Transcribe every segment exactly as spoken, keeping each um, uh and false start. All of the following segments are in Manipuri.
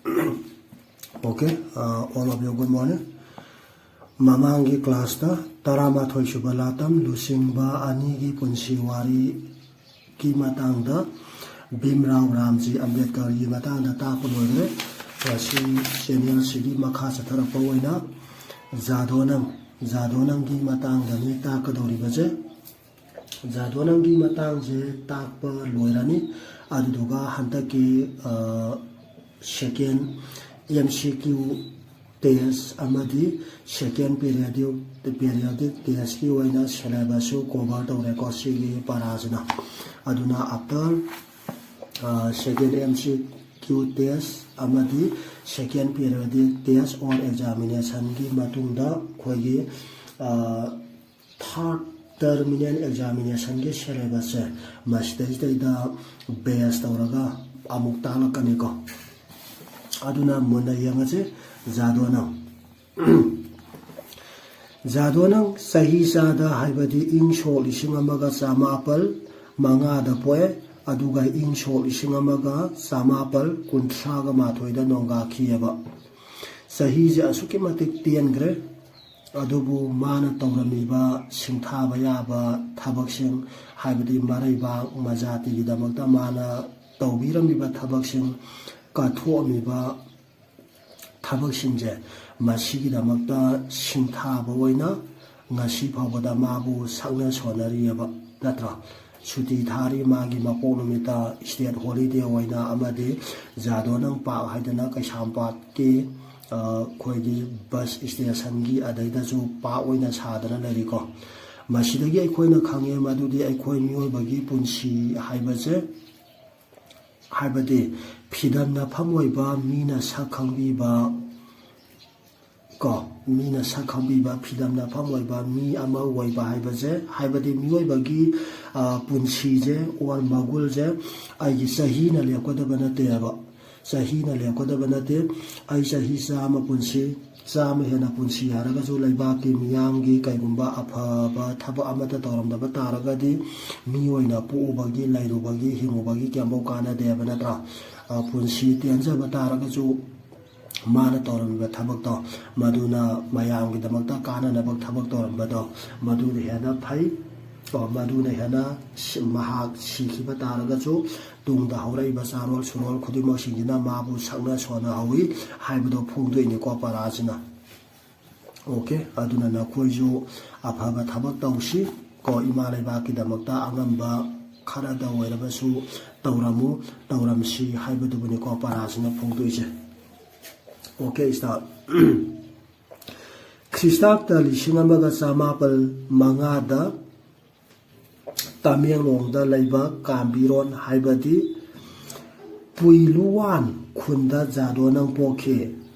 Okay, uh, all of you, good morning. ꯃꯃꯥꯡꯒꯤ ꯀ꯭ꯂꯥꯁꯇ ꯇꯔꯥꯃꯥꯊꯣꯏ ꯁꯨꯕ ꯂꯥꯇꯝ ꯂꯨꯆꯤꯡꯕ ꯑꯅꯤꯒꯤ ꯄꯨꯟꯁꯤ ꯋꯥꯔꯤꯒꯤ ꯃꯇꯥꯡꯗ, ꯚꯤꯝꯔꯥꯎ ꯔꯥꯝꯖꯤ ꯑꯝꯕꯦꯗꯀꯔꯒꯤ ꯃꯇꯥꯡꯗ ꯇꯥꯛꯄ ꯂꯣꯏꯈ꯭ꯔꯦ꯫ ꯉꯁꯤ ꯆꯦꯅꯦꯜꯁꯤꯒꯤ ꯃꯈꯥ ꯆꯠꯊꯔꯛꯄ ꯑꯣꯏꯅ ꯖꯥꯗꯣꯅꯪ, ꯖꯥꯗꯣꯅꯪꯒꯤ ꯃꯇꯥꯡꯗꯅꯤ ꯇꯥꯛꯀꯗꯧꯔꯤꯕꯁꯦ꯫ ꯖꯥꯗꯣꯅꯪꯒꯤ ꯃꯇꯥꯡꯁꯦ ꯇꯥꯛꯄ ꯂꯣꯏꯔꯅꯤ꯫ ꯑꯗꯨꯗꯨꯒ ꯍꯟꯗꯛꯀꯤ, ꯑ, second M C Q test ꯑꯃꯗꯤ second periodic, periodic testꯀꯤ ꯑꯣꯏꯅ syllabusꯁꯨ cover ꯇꯧꯔꯦꯀꯣ ꯁꯤꯒꯤ ꯄꯔꯥꯁꯤꯅ꯫ ꯑꯗꯨꯅ after, ꯑ, second M C Q test ꯑꯃꯗꯤ second periodic test or examinationꯒꯤ ꯃꯇꯨꯡꯗ ꯑꯩꯈꯣꯏꯒꯤ, ꯑ, third terminal examinationꯒꯤ syllabusꯁꯦ ꯃꯁꯤꯗꯩꯁꯤꯗꯩꯗ base ꯇꯧꯔꯒ ꯑꯃꯨꯛ ꯇꯥꯛꯂꯛꯀꯅꯤꯀꯣ꯫ ꯑꯗꯨꯅ ꯃꯨꯟꯅ ꯌꯦꯡꯉꯁꯤ꯫ ꯖꯥꯗꯣꯅꯪ, ꯖꯥꯗꯣꯅꯪ ꯆꯍꯤ ꯆꯥꯗ, ꯍꯥꯏꯕꯗꯤ ꯏꯪ ꯁꯣꯛ ꯂꯤꯁꯤꯡ ꯑꯃꯒ ꯆꯃꯥꯄꯜ ꯃꯉꯥꯗ ꯄꯣꯛꯑꯦ, ꯑꯗꯨꯒ ꯏꯪ ꯁꯣꯛ ꯂꯤꯁꯤꯡ ꯑꯃꯒ ꯆꯃꯥꯄꯜ ꯀꯨꯟꯊ꯭ꯔꯥꯒ ꯃꯥꯊꯣꯏꯗ ꯅꯣꯡꯒꯥꯈꯤꯑꯕ꯫ ꯆꯍꯤꯁꯦ ꯑꯁꯨꯛꯀꯤ ꯃꯇꯤꯛ ꯇꯦꯟꯈ꯭ꯔꯦ꯫ ꯑꯗꯨꯕꯨ ꯃꯥꯅ ꯇꯧꯔꯝꯃꯤꯕ ꯁꯤꯡꯊꯥꯕ ꯌꯥꯕ ꯊꯕꯛꯁꯤꯡ, ꯍꯥꯏꯕꯗꯤ ꯃꯔꯩꯕꯥꯛ ꯃꯖꯥꯇꯤꯒꯤꯗꯃꯛꯇ ꯃꯥꯅ ꯇꯧꯕꯤꯔꯝꯃꯤꯕ ꯊꯕꯛꯁꯤꯡ, ꯀꯠꯊꯣꯛꯑꯝꯃꯤꯕ ꯊꯕꯛꯁꯤꯡꯁꯦ, ꯃꯁꯤꯒꯤꯗꯃꯛꯇ ꯁꯤꯡꯊꯥꯕ ꯑꯣꯏꯅ ꯉꯁꯤ ꯐꯥꯎꯕꯗ ꯃꯥꯕꯨ ꯁꯛꯅ ꯁꯣꯟꯅꯔꯤꯑꯕ, ꯅꯠꯇ꯭ꯔꯥ? ꯁꯨꯇꯤ ꯊꯥꯔꯤ, ꯃꯥꯒꯤ ꯃꯄꯣꯛ ꯅꯨꯃꯤꯠꯇ state holiday ꯑꯣꯏꯅ, ꯑꯃꯗꯤ ꯖꯥꯗꯣꯅꯪ ꯄꯥꯛ ꯍꯥꯏꯗꯅ ꯀꯩꯁꯥꯝꯄꯥꯠꯀꯤ, ꯑ, ꯑꯩꯈꯣꯏꯒꯤ bus stationꯒꯤ ꯑꯗꯩꯗꯁꯨ ꯄꯥꯛ ꯑꯣꯏꯅ ꯁꯥꯗꯅ ꯂꯩꯔꯤꯀꯣ꯫ ꯃꯁꯤꯗꯒꯤ ꯑꯩꯈꯣꯏꯅ ꯈꯪꯉꯦ ꯃꯗꯨꯗꯤ ꯑꯩꯈꯣꯏ ꯃꯤꯑꯣꯏꯕꯒꯤ ꯄꯨꯟꯁꯤ ꯍꯥꯏꯕꯁꯦ, ꯍꯥꯏꯕꯗꯤ ꯐꯤꯗꯝꯅꯐꯝ ꯑꯣꯏꯕ, ꯃꯤꯅ ꯁꯛ ꯈꯪꯕꯤꯕ, ꯀꯣ, ꯃꯤꯅ ꯁꯛ ꯈꯪꯕꯤꯕ, ꯐꯤꯗꯝꯅꯐꯝ ꯑꯣꯏꯕ ꯃꯤ ꯑꯃ ꯑꯣꯏꯕ ꯍꯥꯏꯕꯁꯦ, ꯍꯥꯏꯕꯗꯤ ꯃꯤꯑꯣꯏꯕꯒꯤ, ꯑ, ꯄꯨꯟꯁꯤꯁꯦ or ꯃꯒꯨꯜꯁꯦ ꯑꯩꯒꯤ ꯆꯍꯤꯅ ꯂꯦꯞꯀꯗꯕ ꯅꯠꯇꯦꯕ꯫ ꯆꯍꯤꯅ ꯂꯦꯞꯀꯗꯕ ꯅꯠꯇꯦ꯫ ꯑꯩ ꯆꯍꯤ ꯆꯥꯝꯃ ꯄꯨꯟꯁꯤ, ꯆꯥꯝꯃ ꯍꯦꯟꯅ ꯄꯨꯟꯁꯤ ꯍꯥꯏꯔꯒꯁꯨ ꯂꯩꯕꯥꯛꯀꯤ ꯃꯤꯌꯥꯝꯒꯤ ꯀꯩꯒꯨꯝꯕ ꯑꯐꯕ ꯊꯕꯛ ꯑꯃꯠꯇ ꯇꯧꯔꯝꯗꯕ ꯇꯥꯔꯒꯗꯤ ꯃꯤ ꯑꯣꯏꯅ ꯄꯣꯛꯎꯕꯒꯤ, ꯂꯩꯔꯨꯕꯒꯤ, ꯍꯤꯡꯉꯨꯕꯒꯤ ꯀꯩꯝꯐꯥꯎ ꯀꯥꯟꯅꯗꯦꯕ, ꯅꯠꯇ꯭ꯔꯥ? ꯄꯨꯟꯁꯤ ꯇꯦꯟꯖꯕ ꯇꯥꯔꯒꯁꯨ ꯃꯥꯅ ꯇꯧꯔꯝꯃꯤꯕ ꯊꯕꯛꯇꯣ, ꯃꯗꯨꯅ ꯃꯌꯥꯝꯒꯤꯗꯃꯛꯇ ꯀꯥꯟꯅꯅꯕ ꯊꯕꯛ ꯇꯧꯔꯝꯕꯗꯣ, ꯃꯗꯨꯅ ꯍꯦꯟꯅ ꯐꯩ꯫ ꯀꯣ, ꯃꯗꯨꯅ ꯍꯦꯟꯅ ꯁꯤ-, ꯃꯍꯥꯛ ꯁꯤꯈꯤꯕ ꯇꯥꯔꯒꯁꯨ ꯇꯨꯡꯗ ꯍꯧꯔꯛꯏꯕ ꯆꯥꯔꯣꯜ ꯁꯨꯔꯣꯜ ꯈꯨꯗꯤꯡꯃꯛꯁꯤꯡꯁꯤꯅ ꯃꯥꯕꯨ ꯁꯛꯅ ꯁꯣꯟꯅꯍꯧꯋꯤ ꯍꯥꯏꯕꯗꯣ ꯐꯣꯡꯗꯣꯛꯏꯅꯤꯀꯣ ꯄꯔꯥꯁꯤꯅ꯫ ꯑꯣꯀꯦ, ꯑꯗꯨꯅ ꯅꯈꯣꯏꯁꯨ ꯑꯐꯕ ꯊꯕꯛ ꯇꯧꯁꯤ꯫ ꯀꯣ, ꯏꯃꯥ ꯂꯩꯕꯥꯛꯀꯤꯗꯃꯛꯇ ꯑꯉꯝꯕ ꯈꯔꯗ ꯑꯣꯏꯔꯕꯁꯨ ꯇꯧꯔꯝꯃꯨ, ꯇꯧꯔꯝꯁꯤ ꯍꯥꯏꯕꯗꯨꯕꯨꯅꯤꯀꯣ ꯄꯔꯥꯁꯤꯅ ꯐꯣꯡꯗꯣꯛꯏꯁꯦ꯫ Okay, star. ꯈ꯭ꯔꯤꯁꯇꯥꯕꯇ ꯂꯤꯁꯤꯡ ꯑꯃꯒ ꯆꯃꯥꯄꯜ ꯃꯉꯥꯗ ꯇꯃꯦꯡꯂꯣꯡꯗ ꯂꯩꯕ ꯀꯥꯝꯕꯤꯔꯣꯟ ꯍꯥꯏꯕꯗꯤ ꯄꯨꯏꯂꯨꯋꯥꯟ ꯈꯨꯟꯗ ꯖꯥꯗꯣꯅꯪ ꯄꯣꯛꯈꯤ꯫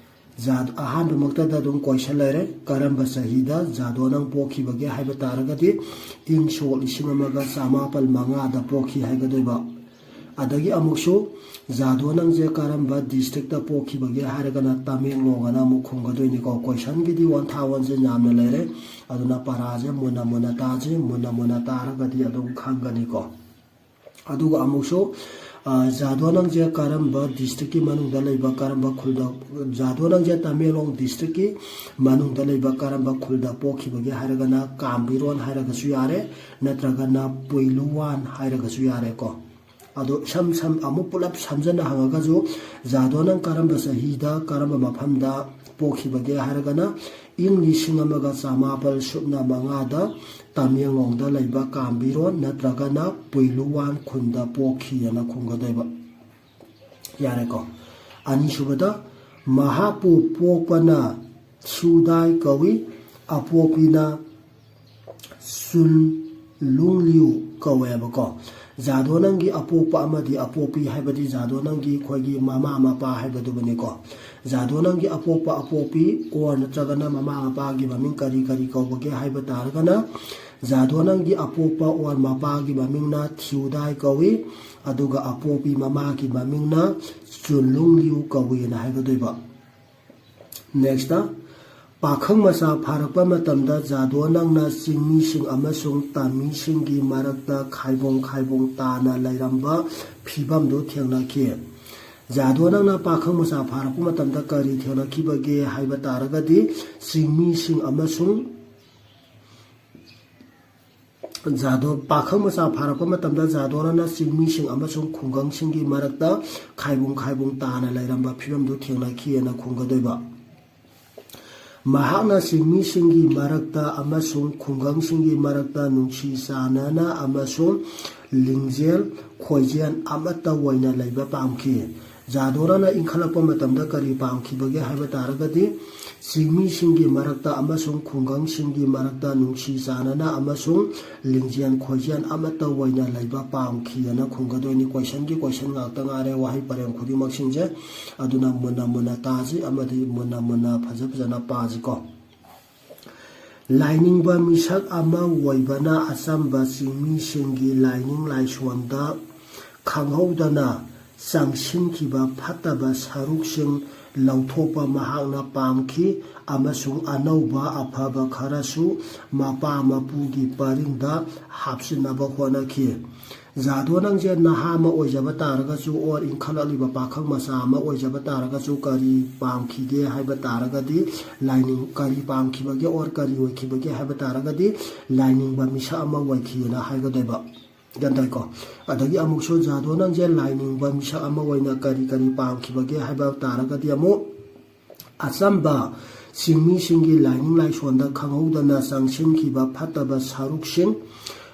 ꯖꯥ-, ꯑꯍꯥꯟꯕꯃꯛꯇꯗ ꯑꯗꯨꯝ ꯀꯣꯏꯁꯟ ꯂꯩꯔꯦ, ꯀꯔꯝꯕ ꯆꯍꯤꯗ ꯖꯥꯗꯣꯅꯪ ꯄꯣꯛꯈꯤꯕꯒꯦ ꯍꯥꯏꯕ ꯇꯥꯔꯒꯗꯤ ꯏꯪ ꯁꯣꯛ ꯂꯤꯁꯤꯡ ꯑꯃꯒ ꯆꯃꯥꯄꯜ ꯃꯉꯥꯗ ꯄꯣꯛꯈꯤ ꯍꯥꯏꯒꯗꯣꯏꯕ꯫ ꯑꯗꯒꯤ ꯑꯃꯨꯛꯁꯨ ꯖꯥꯗꯣꯅꯪꯁꯦ ꯀꯔꯝꯕ ꯗꯤꯁꯇ꯭ꯔꯤꯛꯇ ꯄꯣꯛꯈꯤꯕꯒꯦ ꯍꯥꯏꯔꯒꯅ ꯇꯃꯦꯡꯂꯣꯡ ꯑꯅ ꯑꯃꯨꯛ ꯈꯨꯝꯒꯗꯣꯏꯅꯤꯀꯣ꯫ ꯀꯣꯏꯁꯟꯒꯤꯗꯤ ꯋꯥꯟꯊꯥ ꯋꯥꯟꯁꯤꯟ ꯌꯥꯝꯅ ꯂꯩꯔꯦ, ꯑꯗꯨꯅ ꯄꯔꯥꯁꯦ ꯃꯨꯟꯅ ꯃꯨꯟꯅ ꯇꯥꯁꯤ, ꯃꯨꯟꯅ ꯃꯨꯟꯅ ꯇꯥꯔꯒꯗꯤ ꯑꯗꯨꯝ ꯈꯪꯒꯅꯤꯀꯣ꯫ ꯑꯗꯨꯒ ꯑꯃꯨꯛꯁꯨ, ꯑ, ꯖꯥꯗꯣꯅꯪꯁꯦ ꯀꯔꯝꯕ ꯗꯤꯁꯇ꯭ꯔꯤꯛꯀꯤ ꯃꯅꯨꯡꯗ ꯂꯩꯕ, ꯀꯔꯝꯕ ꯈꯨꯜꯗ, ꯖꯥꯗꯣꯅꯪꯁꯦ ꯇꯃꯦꯡꯂꯣꯡ ꯗꯤꯁꯇ꯭ꯔꯤꯛꯀꯤ ꯃꯅꯨꯡꯗ ꯂꯩꯕ ꯀꯔꯝꯕ ꯈꯨꯜꯗ ꯄꯣꯛꯈꯤꯕꯒꯦ ꯍꯥꯏꯔꯒꯅ ꯀꯥꯝꯕꯤꯔꯣꯟ ꯍꯥꯏꯔꯒꯁꯨ ꯌꯥꯔꯦ, ꯅꯠꯇ꯭ꯔꯒꯅ ꯄꯨꯏꯂꯨꯋꯥꯟ ꯍꯥꯏꯔꯒꯁꯨ ꯌꯥꯔꯦꯀꯣ꯫ ꯑꯗꯣ ꯏꯁꯝ ꯁꯝ-, ꯑꯃꯨꯛ ꯄꯨꯂꯞ ꯁꯝꯖꯟꯅ ꯍꯪꯉꯒꯁꯨ, ꯖꯥꯗꯣꯅꯪ ꯀꯔꯝꯕ ꯆꯍꯤꯗ ꯀꯔꯝꯕ ꯃꯐꯝꯗ ꯄꯣꯛꯈꯤꯕꯒꯦ ꯍꯥꯏꯔꯒꯅ ꯏꯪ ꯂꯤꯁꯤꯡ ꯑꯃꯒ ꯆꯃꯥꯄꯜ ꯁꯨꯞꯅ ꯃꯉꯥꯗ ꯇꯃꯦꯡꯂꯣꯡꯗ ꯂꯩꯕ ꯀꯥꯝꯕꯤꯔꯣꯟ ꯅꯠꯇ꯭ꯔꯒꯅ ꯄꯨꯏꯂꯨꯋꯥꯟ ꯈꯨꯟꯗ ꯄꯣꯛꯈꯤꯑꯅ ꯈꯨꯝꯒꯗꯣꯏꯕ꯫ ꯌꯥꯔꯦꯀꯣ꯫ ꯑꯅꯤꯁꯨꯕꯗ, ꯃꯍꯥꯛꯄꯨ ꯄꯣꯛꯄꯅ ꯁꯨꯗꯥꯏ ꯀꯧꯏ, ꯑꯄꯣꯛꯄꯤꯅ ꯆꯨꯟ ꯂꯨꯡꯂꯤꯎ ꯀꯧꯋꯦꯕꯀꯣ꯫ ꯖꯥꯗꯣꯅꯪꯒꯤ ꯑꯄꯣꯛꯄ ꯑꯃꯗꯤ ꯑꯄꯣꯛꯄꯤ ꯍꯥꯏꯕꯗꯤ ꯖꯥꯗꯣꯅꯪꯒꯤ ꯑꯩꯈꯣꯏꯒꯤ ꯃꯃꯥ ꯃꯄꯥ ꯍꯥꯏꯕꯗꯨꯕꯨꯅꯤꯀꯣ꯫ ꯖꯥꯗꯣꯅꯪꯒꯤ ꯑꯄꯣꯛꯄ ꯑꯄꯣꯛꯄꯤ ꯑꯣꯔ ꯅꯠꯇ꯭ꯔꯒꯅ ꯃꯃꯥ ꯃꯄꯥꯒꯤ ꯃꯃꯤꯡ ꯀꯔꯤ ꯀꯔꯤ ꯀꯧꯕꯒꯦ ꯍꯥꯏꯕ ꯇꯥꯔꯒꯅ, ꯖꯥꯗꯣꯅꯪꯒꯤ ꯑꯄꯣꯛꯄ ꯑꯣꯔ ꯃꯄꯥꯒꯤ ꯃꯃꯤꯡꯅ ꯊꯤꯎꯗꯥꯏ ꯀꯧꯏ, ꯑꯗꯨꯒ ꯑꯄꯣꯛꯄꯤ ꯃꯃꯥꯒꯤ ꯃꯃꯤꯡꯅ ꯆꯨꯟꯂꯨꯡꯂꯤꯎ ꯀꯧꯏꯅ ꯍꯥꯏꯒꯗꯣꯏꯕ꯫ ꯅꯦꯛꯁꯇ, ꯄꯥꯈꯪ ꯃꯆꯥ ꯐꯥꯔꯛꯄ ꯃꯇꯝꯗ ꯖꯥꯗꯣꯅꯪꯅ ꯆꯤꯡꯃꯤꯁꯤꯡ ꯑꯃꯁꯨꯡ ꯇꯥꯃꯤꯁꯤꯡꯒꯤ ꯃꯔꯛꯇ ꯈꯥꯏꯕꯣꯡ ꯈꯥꯏꯕꯣꯡ ꯇꯥꯅ ꯂꯩꯔꯝꯕ ꯐꯤꯕꯝꯗꯨ ꯊꯦꯡꯅꯈꯤ꯫ ꯖꯥꯗꯣ ꯅꯪꯅ ꯄꯥꯈꯪ ꯃꯆꯥ ꯐꯥꯔꯛꯄ ꯃꯇꯝꯗ ꯀꯔꯤ ꯊꯦꯡꯅꯈꯤꯕꯒꯦ ꯍꯥꯏꯕ ꯇꯥꯔꯒꯗꯤ, ꯆꯤꯡꯃꯤꯁꯤꯡ ꯑꯃꯁꯨꯡ ꯖꯥꯗꯣ, ꯄꯥꯈꯪ ꯃꯆꯥ ꯐꯥꯔꯛꯄ ꯃꯇꯝꯗ ꯖꯥꯗꯣꯅꯅ ꯆꯤꯡꯃꯤꯁꯤꯡ ꯑꯃꯁꯨꯡ ꯈꯨꯡꯒꯪꯁꯤꯡꯒꯤ ꯃꯔꯛꯇ ꯈꯥꯏꯕꯨꯡ ꯈꯥꯏꯕꯨꯡ ꯇꯥꯅ ꯂꯩꯔꯝꯕ ꯐꯤꯕꯝꯗꯨ ꯊꯦꯡꯅꯈꯤꯑꯅ ꯈꯨꯝꯒꯗꯣꯏꯕ꯫ ꯃꯍꯥꯛꯅ ꯆꯤꯡꯃꯤꯁꯤꯡꯒꯤ ꯃꯔꯛꯇ ꯑꯃꯁꯨꯡ ꯈꯨꯡꯒꯪꯁꯤꯡꯒꯤ ꯃꯔꯛꯇ ꯅꯨꯡꯁꯤ ꯆꯥꯟꯅꯅ ꯑꯃꯁꯨꯡ ꯂꯤꯡꯖꯦꯜ ꯈꯣꯏꯖꯦꯜ ꯑꯃꯠꯇ ꯑꯣꯏꯅ ꯂꯩꯕ ꯄꯥꯝꯈꯤ꯫ ꯖꯥꯗꯣꯅꯥꯅ ꯏꯟꯈꯠꯂꯛꯄ ꯃꯇꯝꯗ ꯀꯔꯤ ꯄꯥꯝꯈꯤꯕꯒꯦ ꯍꯥꯏꯕ ꯇꯥꯔꯒꯗꯤ, ꯆꯤꯡꯃꯤꯁꯤꯡꯒꯤ ꯃꯔꯛꯇ ꯑꯃꯁꯨꯡ ꯈꯨꯡꯒꯪꯁꯤꯡꯒꯤ ꯃꯔꯛꯇ ꯅꯨꯡꯁꯤ ꯆꯥꯟꯅꯅ ꯑꯃꯁꯨꯡ ꯂꯤꯡꯖꯦꯜ ꯈꯣꯏꯖꯦꯜ ꯑꯃꯠꯇ ꯑꯣꯏꯅ ꯂꯩꯕ ꯄꯥꯝꯈꯤꯑꯅ ꯈꯨꯝꯒꯗꯣꯏꯅꯤ꯫ Questionꯒꯤ question ꯉꯥꯛꯇ ꯉꯥꯏꯔꯦ ꯋꯥꯍꯩ ꯄꯔꯦꯡ ꯈꯨꯗꯤꯡꯃꯛꯁꯤꯡꯁꯦ꯫ ꯑꯗꯨꯅ ꯃꯨꯟꯅ ꯃꯨꯟꯅ ꯇꯥꯁꯤ ꯑꯃꯗꯤ ꯃꯨꯟꯅ ꯃꯨꯟꯅ ꯐꯖ ꯐꯖꯅ ꯄꯥꯁꯤꯀꯣ꯫ ꯂꯥꯏꯅꯤꯡꯕ ꯃꯤꯁꯛ ꯑꯃ ꯑꯣꯏꯕꯅ ꯑꯆꯝꯕ ꯆꯤꯡꯃꯤꯁꯤꯡꯒꯤ ꯂꯥꯏꯅꯤꯡ ꯂꯥꯏꯁꯣꯟꯗ ꯈꯪꯍꯧꯗꯅ ꯆꯪꯁꯤꯟꯈꯤꯕ ꯐꯠꯇꯕ ꯁꯔꯨꯛꯁꯤꯡ ꯂꯧꯊꯣꯛꯄ ꯃꯍꯥꯛꯅ ꯄꯥꯝꯈꯤ ꯑꯃꯁꯨꯡ ꯑꯅꯧꯕ ꯑꯐꯕ ꯈꯔꯁꯨ ꯃꯄꯥ ꯃꯄꯨꯒꯤ ꯄꯔꯤꯡꯗ ꯍꯥꯞꯆꯤꯟꯅꯕ ꯍꯣꯠꯅꯈꯤ꯫ ꯖꯥꯗꯣ ꯅꯪꯁꯦ ꯅꯍꯥ ꯑꯃ ꯑꯣꯏꯖꯕ ꯇꯥꯔꯒꯁꯨ, or ꯏꯟꯈꯠꯂꯛꯂꯤꯕ ꯄꯥꯈꯪ ꯃꯆꯥ ꯑꯃ ꯑꯣꯏꯖꯕ ꯇꯥꯔꯒꯁꯨ, ꯀꯔꯤ ꯄꯥꯝꯈꯤꯒꯦ ꯍꯥꯏꯕ ꯇꯥꯔꯒꯗꯤ, ꯂꯥꯏꯅꯤꯡ, ꯀꯔꯤ ꯄꯥꯝꯈꯤꯕꯒꯦ or ꯀꯔꯤ ꯑꯣꯏꯈꯤꯕꯒꯦ ꯍꯥꯏꯕ ꯇꯥꯔꯒꯗꯤ, ꯂꯥꯏꯅꯤꯡꯕ ꯃꯤꯁꯛ ꯑꯃ ꯑꯣꯏꯈꯤꯑꯅ ꯍꯥꯏꯒꯗꯣꯏꯕ꯫ ꯒ꯭ꯌꯥꯟ ꯇꯥꯏꯀꯣ? ꯑꯗꯒꯤ ꯑꯃꯨꯛꯁꯨ ꯖꯥꯗꯣ ꯅꯪꯁꯦ ꯂꯥꯏꯅꯤꯡꯕ ꯃꯤꯁꯛ ꯑꯃ ꯑꯣꯏꯅ ꯀꯔꯤ ꯀꯔꯤ ꯄꯥꯝꯈꯤꯕꯒꯦ ꯍꯥꯏꯕ ꯇꯥꯔꯒꯗꯤ, ꯑꯃꯨꯛ ꯑꯆꯝꯕ ꯆꯤꯡꯃꯤꯁꯤꯡꯒꯤ ꯂꯥꯏꯅꯤꯡ ꯂꯥꯏꯁꯣꯟꯗ ꯈꯪꯍꯧꯗꯅ ꯆꯪꯁꯤꯟꯈꯤꯕ ꯐꯠꯇꯕ ꯁꯔꯨꯛꯁꯤꯡ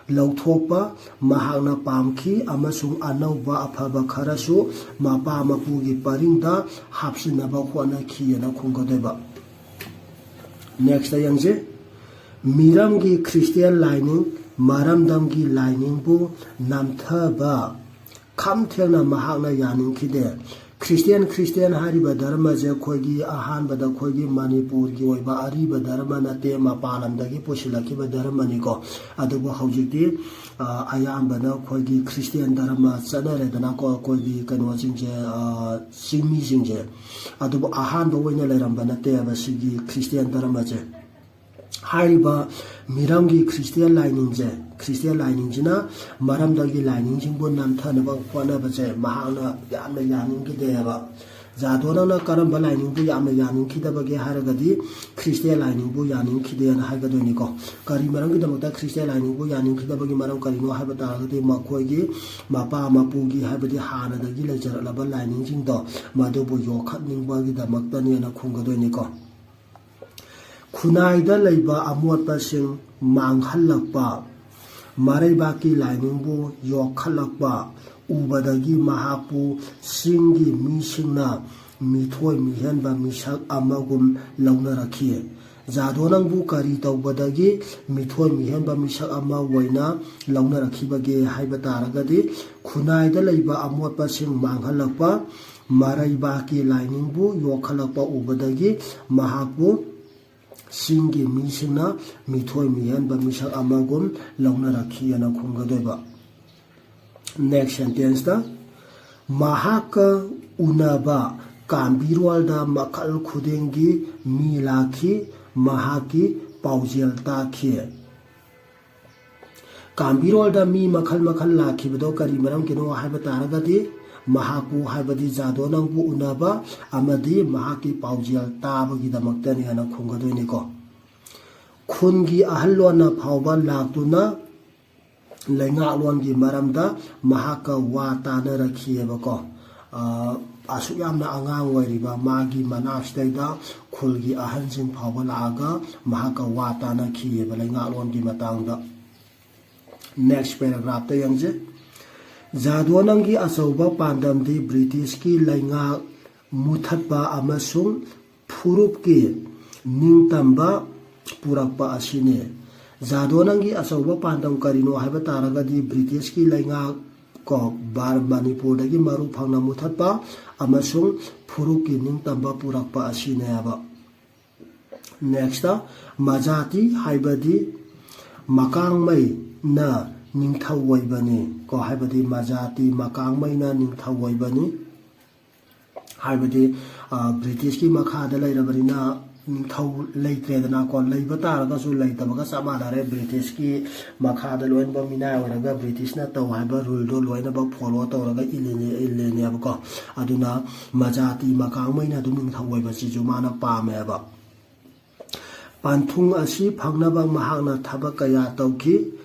ꯂꯧꯊꯣꯛꯄ ꯃꯍꯥꯛꯅ ꯄꯥꯝꯈꯤ ꯑꯃꯁꯨꯡ ꯑꯅꯧꯕ ꯑꯐꯕ ꯈꯔꯁꯨ ꯃꯄꯥ ꯃꯄꯨꯒꯤ ꯄꯔꯤꯡꯗ ꯍꯥꯞꯆꯤꯟꯅꯕ ꯍꯣꯠꯅꯈꯤꯑꯅ ꯈꯨꯝꯒꯗꯣꯏꯕ꯫ Next ꯌꯦꯡꯁꯤ꯫ ꯃꯤꯔꯝꯒꯤ ꯈ꯭ꯔꯤꯁꯇꯤꯌꯥꯟ ꯂꯥꯏꯅꯤꯡ, ꯃꯔꯝꯗꯝꯒꯤ ꯂꯥꯏꯅꯤꯡꯕꯨ ꯅꯝꯊꯕ ꯈꯝ ꯊꯦꯡꯅ ꯃꯍꯥꯛꯅ ꯌꯥꯅꯤꯡꯈꯤꯗꯦ꯫ ꯈ꯭ꯔꯤꯁꯇꯤꯌꯥꯟ, ꯈ꯭ꯔꯤꯁꯇꯤꯌꯥꯟ ꯍꯥꯏꯔꯤꯕ ꯙꯔꯃꯁꯦ ꯑꯩꯈꯣꯏꯒꯤ ꯑꯍꯥꯟꯕꯗ ꯑꯩꯈꯣꯏꯒꯤ ꯃꯅꯤꯄꯨꯔꯒꯤ ꯑꯣꯏꯕ ꯑꯔꯤꯕ ꯙꯔꯃ ꯅꯠꯇꯦ, ꯃꯄꯥꯟ ꯂꯝꯗꯒꯤ ꯄꯨꯁꯤꯜꯂꯛꯈꯤꯕ ꯙꯔꯃꯅꯤꯀꯣ꯫ ꯑꯗꯨꯕꯨ ꯍꯧꯖꯤꯛꯇꯤ, ꯑ, ꯑꯌꯥꯝꯕꯅ ꯑꯩꯈꯣꯏꯒꯤ ꯈ꯭ꯔꯤꯁꯇꯤꯌꯥꯟ ꯙꯔꯃ ꯆꯠꯅꯔꯦꯗꯅꯀꯣ, ꯑꯩꯈꯣꯏꯒꯤ ꯀꯩꯅꯣꯁꯤꯡꯁꯦ, ꯑ, ꯆꯤꯡꯃꯤꯁꯤꯡꯁꯦ꯫ ꯑꯗꯨꯕꯨ ꯑꯍꯥꯟꯕ ꯑꯣꯏꯅ ꯂꯩꯔꯝꯕ ꯅꯠꯇꯦꯕ ꯁꯤꯒꯤ ꯈ꯭ꯔꯤꯁꯇꯤꯌꯥꯟ ꯙꯔꯃꯁꯦ꯫ ꯍꯥꯏꯔꯤꯕ ꯃꯤꯔꯝꯒꯤ ꯈ꯭ꯔꯤꯁꯇꯤꯌꯥꯟ ꯂꯥꯏꯅꯤꯡꯁꯦ, ꯈ꯭ꯔꯤꯁꯇꯤꯌꯥꯟ ꯂꯥꯏꯅꯤꯡꯁꯤꯅ ꯃꯔꯝꯗꯒꯤ ꯂꯥꯏꯅꯤꯡꯁꯤꯡꯕꯨ ꯅꯝꯊꯅꯕ ꯍꯣꯠꯅꯕꯁꯦ ꯃꯍꯥꯛꯅ ꯌꯥꯝꯅ ꯌꯥꯅꯤꯡꯈꯤꯗꯦꯕ꯫ ꯖꯥꯗꯣꯅꯪꯅ ꯀꯔꯝꯕ ꯂꯥꯏꯅꯤꯡꯕꯨ ꯌꯥꯝꯅ ꯌꯥꯅꯤꯡꯈꯤꯗꯕꯒꯦ ꯍꯥꯏꯔꯒꯗꯤ ꯈ꯭ꯔꯤꯁꯇꯤꯌꯥꯟ ꯂꯥꯏꯅꯤꯡꯕꯨ ꯌꯥꯅꯤꯡꯈꯤꯗꯦꯅ ꯍꯥꯏꯒꯗꯣꯏꯅꯤꯀꯣ꯫ ꯀꯔꯤ ꯃꯔꯝꯒꯤꯗꯃꯛꯇ ꯈ꯭ꯔꯤꯁꯇꯤꯌꯥꯟ ꯂꯥꯏꯅꯤꯡꯕꯨ ꯌꯥꯅꯤꯡꯈꯤꯗꯕꯒꯤ ꯃꯔꯝ ꯀꯔꯤꯅꯣ ꯍꯥꯏꯕ ꯇꯥꯔꯒꯗꯤ ꯃꯈꯣꯏꯒꯤ ꯃꯄꯥ ꯃꯄꯨꯒꯤ ꯍꯥꯏꯕꯗꯤ ꯍꯥꯟꯅꯗꯒꯤ ꯂꯩꯖꯔꯛꯂꯕ ꯂꯥꯏꯅꯤꯡꯁꯤꯡꯗꯣ ꯃꯗꯨꯕꯨ ꯌꯣꯛꯈꯠꯅꯤꯡꯕꯒꯤꯗꯃꯛꯇꯅꯦꯅ ꯈꯨꯝꯒꯗꯣꯏꯅꯤꯀꯣ꯫ ꯈꯨꯟꯅꯥꯏꯗ ꯂꯩꯕ ꯑꯃꯣꯠꯄꯁꯤꯡ ꯃꯥꯡꯍꯜꯂꯛꯄ, ꯃꯔꯩꯕꯥꯛꯀꯤ ꯂꯥꯏꯅꯤꯡꯕꯨ ꯌꯣꯛꯈꯠꯂꯛꯄ ꯎꯕꯗꯒꯤ ꯃꯍꯥꯛꯄꯨ ꯆꯤꯡꯒꯤ ꯃꯤꯁꯤꯡꯅ ꯃꯤꯊꯣꯏ ꯃꯤꯍꯦꯟꯕ ꯃꯤꯁꯛ ꯑꯃꯒꯨꯝ ꯂꯧꯅꯔꯛꯈꯤ꯫ ꯖꯥꯗꯣꯅꯪꯕꯨ ꯀꯔꯤ ꯇꯧꯕꯗꯒꯤ ꯃꯤꯊꯣꯏ ꯃꯤꯍꯦꯟꯕ ꯃꯤꯁꯛ ꯑꯃ ꯑꯣꯏꯅ ꯂꯧꯅꯔꯛꯈꯤꯕꯒꯦ ꯍꯥꯏꯕ ꯇꯥꯔꯒꯗꯤ, ꯈꯨꯟꯅꯥꯏꯗ ꯂꯩꯕ ꯑꯃꯣꯠꯄꯁꯤꯡ ꯃꯥꯡꯍꯜꯂꯛꯄ, ꯃꯔꯩꯕꯥꯛꯀꯤ ꯂꯥꯏꯅꯤꯡꯕꯨ ꯌꯣꯛꯈꯠꯂꯛꯄ ꯎꯕꯗꯒꯤ ꯃꯍꯥꯛꯄꯨ ꯆꯤꯡꯒꯤ ꯃꯤꯁꯤꯡꯅ ꯃꯤꯊꯣꯏ ꯃꯤꯍꯦꯟꯕ ꯃꯤꯁꯛ ꯑꯃꯒꯨꯝ ꯂꯧꯅꯔꯛꯈꯤꯑꯅ ꯈꯨꯝꯒꯗꯣꯏꯕ꯫ Next sentence ꯇ, ꯃꯍꯥꯛꯀ ꯎꯅꯕ ꯀꯥꯝꯕꯤꯔꯣꯜꯗ ꯃꯈꯜ ꯈꯨꯗꯤꯡꯒꯤ ꯃꯤ ꯂꯥꯛꯈꯤ, ꯃꯍꯥꯛꯀꯤ ꯄꯥꯎꯖꯦꯜ ꯇꯥꯈꯤ꯫ ꯀꯥꯝꯕꯤꯔꯣꯜꯗ ꯃꯤ ꯃꯈꯜ ꯃꯈꯜ ꯂꯥꯛꯈꯤꯕꯗꯣ ꯀꯔꯤ ꯃꯔꯝꯒꯤꯅꯣ ꯍꯥꯏꯕ ꯇꯥꯔꯒꯗꯤ, ꯃꯍꯥꯛꯄꯨ ꯍꯥꯏꯕꯗꯤ ꯖꯥꯗꯣꯅꯪꯕꯨ ꯎꯅꯕ ꯑꯃꯗꯤ ꯃꯍꯥꯛꯀꯤ ꯄꯥꯎꯖꯦꯜ ꯇꯥꯕꯒꯤꯗꯃꯛꯇꯅꯤ ꯍꯥꯏꯅ ꯈꯨꯝꯒꯗꯣꯏꯅꯤꯀꯣ꯫ ꯈꯨꯟꯒꯤ ꯑꯍꯜꯂꯣꯟꯅ ꯐꯥꯎꯕ ꯂꯥꯛꯇꯨꯅ ꯂꯩꯉꯥꯛꯂꯣꯟꯒꯤ ꯃꯔꯝꯗ ꯃꯍꯥꯛꯀ ꯋꯥ ꯇꯥꯅꯔꯛꯈꯤꯑꯕꯀꯣ꯫ ꯑ, ꯑꯁꯨꯛ ꯌꯥꯝꯅ ꯑꯉꯥꯡ ꯑꯣꯏꯔꯤꯕ ꯃꯥꯒꯤ ꯃꯅꯥꯛꯁꯤꯗꯩꯗ ꯈꯨꯜꯒꯤ ꯑꯍꯟꯁꯤꯡ ꯐꯥꯎꯕ ꯂꯥꯛꯑꯒ ꯃꯍꯥꯛꯀ ꯋꯥ ꯇꯥꯅꯈꯤꯑꯕ ꯂꯩꯉꯥꯛꯂꯣꯟꯒꯤ ꯃꯇꯥꯡꯗ꯫ Next paragraph ꯇ ꯌꯦꯡꯁꯦ꯫ ꯖꯥꯗꯣꯅꯪꯒꯤ ꯑꯆꯧꯕ ꯄꯥꯟꯗꯝꯗꯤ ꯕ꯭ꯔꯤꯇꯤꯁꯀꯤ ꯂꯩꯉꯥꯛ ꯃꯨꯊꯠꯄ ꯑꯃꯁꯨꯡ ꯐꯨꯔꯨꯞꯀꯤ ꯅꯤꯡꯇꯝꯕ ꯄꯨꯔꯛꯄ ꯑꯁꯤꯅꯤ꯫ ꯖꯥꯗꯣꯅꯪꯒꯤ ꯑꯆꯧꯕ ꯄꯥꯟꯗꯝ ꯀꯔꯤꯅꯣ ꯍꯥꯏꯕ ꯇꯥꯔꯒꯗꯤ ꯕ꯭ꯔꯤꯇꯤꯁꯀꯤ ꯂꯩꯉꯥꯛ ꯀꯣ ꯕꯥꯔ-, ꯃꯅꯤꯄꯨꯔꯗꯒꯤ ꯃꯔꯨ ꯐꯪꯅ ꯃꯨꯊꯠꯄ ꯑꯃꯁꯨꯡ ꯐꯨꯔꯨꯞꯀꯤ ꯅꯤꯡꯇꯝꯕ ꯄꯨꯔꯛꯄ ꯑꯁꯤꯅꯦꯕ꯫ Next ꯇ, ꯃꯖꯥꯇꯤ ꯍꯥꯏꯕꯗꯤ ꯃꯀꯥꯡꯃꯩꯅ ꯅꯤꯡꯊꯧ ꯑꯣꯏꯕꯅꯤ ꯀꯣ, ꯍꯥꯏꯕꯗꯤ ꯃꯖꯥꯇꯤ ꯃꯀꯥꯡꯃꯩꯅ ꯅꯤꯡꯊꯧ ꯑꯣꯏꯕꯅꯤ꯫ ꯍꯥꯏꯕꯗꯤ, ꯑ, ꯕ꯭ꯔꯤꯇꯤꯁꯀꯤ ꯃꯈꯥꯗ ꯂꯩꯔꯕꯅꯤꯅ ꯅꯤꯡꯊꯧ ꯂꯩꯇ꯭ꯔꯦꯗꯅꯀꯣ, ꯂꯩꯕ ꯇꯥꯔꯒꯁꯨ ꯂꯩꯇꯕꯒ ꯆꯞ ꯃꯥꯟꯅꯔꯦ꯫ ꯕ꯭ꯔꯤꯇꯤꯁꯀꯤ ꯃꯈꯥꯗ ꯂꯣꯏꯅꯃꯛ ꯃꯤꯅꯥꯏ ꯑꯣꯏꯔꯒ ꯕ꯭ꯔꯤꯇꯤꯁꯅ ꯇꯧ ꯍꯥꯏꯕ ꯔꯨꯜꯗꯣ ꯂꯣꯏꯅꯃꯛ ꯐꯣꯂꯣ ꯇꯧꯔꯒ ꯏꯜꯂꯤꯅꯦ-, ꯏꯜꯂꯤꯅꯦꯕꯀꯣ꯫ ꯑꯗꯨꯅ ꯃꯖꯥꯇꯤ ꯃꯀꯥꯡꯃꯩꯅ ꯑꯗꯨꯝ ꯅꯤꯡꯊꯧ ꯑꯣꯏꯕꯁꯤꯁꯨ ꯃꯥꯅ ꯄꯥꯝꯃꯦꯕ꯫ ꯄꯟꯊꯨꯡ ꯑꯁꯤ ꯐꯪꯅꯕ ꯃꯍꯥꯛꯅ ꯊꯕꯛ ꯀꯌꯥ ꯇꯧꯈꯤ꯫